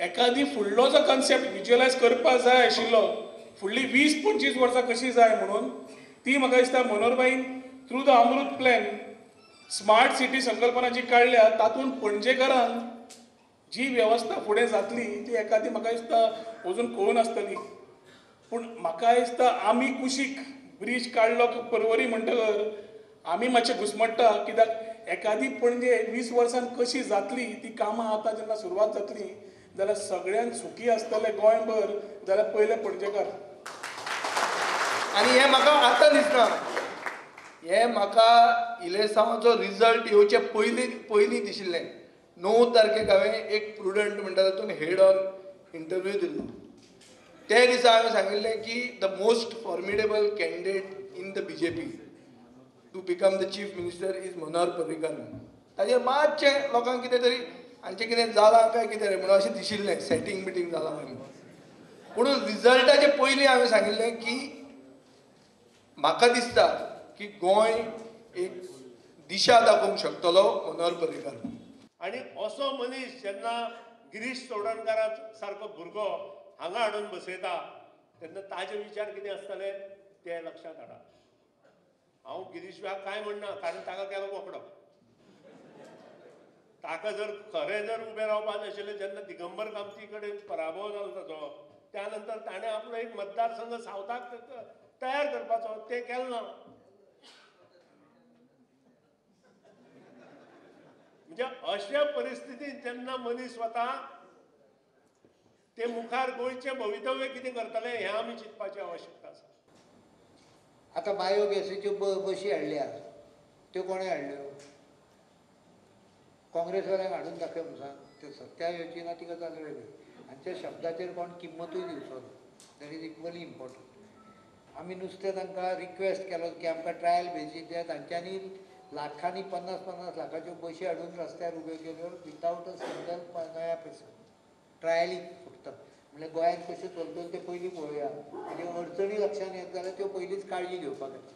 एखादी फुडलो जो कन्सेप्ट विज्युअलायज करपाक जाय आशिल्लो फुडली 20-25 वर्सां कशी जाय म्हणून ती म्हाका दिसता मनोहरभाईन through the Amrut plan smart city संकल्पना जी काडल्या तातूंत पणजेकारांक जी वेवस्था फुडें जातली ती एखादी म्हाका दिसता अजून कळून आसतली. पूण म्हाका दिसता आमी कुशीक ब्रीज काडलो परवरी म्हणटकर आमी मातशे घुसमट्टा कित्याक एखादी पणजे 20 वर्सां कशी जातली ती कामां आतां जेन्ना सुरवात जातली जाल्यार सगळ्यांक सुखी आसतले गोंयभर जाल्यार पयले पणजेकार. आनी हें म्हाका आतां दिसना, हें म्हाका इलेसांवाचो रिजल्ट येवचे पयलीं दिशिल्लें. 9 तारखेक हांवें एक प्रुडंट म्हणटा तातूंत हेड ऑन इंटरव्यू दिल्लो. ते दिसा हांवें सांगिल्लें की the most formidable candidate in the BJP to become the chief minister is Manohar Parrikar. ताजेर मातशें लोकांक कितें तरी हांचें कितें जालां काय कितें रे म्हणून अशें दिशिल्लें, सेटींग बिटींग जालां म्हणून. पूण रिजल्टाचे पयलीं हांवें सांगिल्लें की म्हाका दिसता की गोंय एक दिशा दाखोवंक शकतलो मनोहर पर्रीकार. आनी असो मनीस जेन्ना गिरीश चोडणकारा सारको भुरगो हांगा हाडून बसयता तेन्ना ताजे विचार कितें आसतले ते लक्षांत हाडा. हांव गिरीश भाग कांय म्हणना कारण ताका केलो बोकडो. ताका जर खरें जर उबें रावपाक नाशिल्लें जेन्ना दिगंबर कामती कडेन पराभव जालो ताचो त्या नंतर ताणें आपलो एक मतदारसंघ सावथाक तयार करपाचो तें केलें ना. म्हणजे अशा परिस्थितींत जेन्ना मनीस वता ते मुखार गोंयचें भवितव्य कितें करतलें हें आमी चिंतपाची आवश्यकता आसा. आतां बायोगॅसीच्यो बशी हाडल्या त्यो कोणें हाडल्यो? काँग्रेसवाल्यांक हाडून दाखय म्हणून सांग. ते सत्या येवची ना तिका चालू वेगळी. हांच्या शब्दाचेर कोण किंमतूय दिवचो ना. That is equally important. आमी नुस्तें तांकां रिक्वेस्ट केलो की आमकां ट्रायल बेजीस दियात. तांच्यांनी लाखांनी 50-50 लाखाच्यो बशी हाडून रस्त्यार उब्यो केल्यो विदावट अ सिंगल नया पयसो. ट्रायलीक फक्त म्हणल्यार गोंयांत कश्यो चलतल्यो तें पयलीं पळोवया आनी अडचणी लक्षांत येत जाल्यार त्यो पयलींच काळजी घेवपाक येता.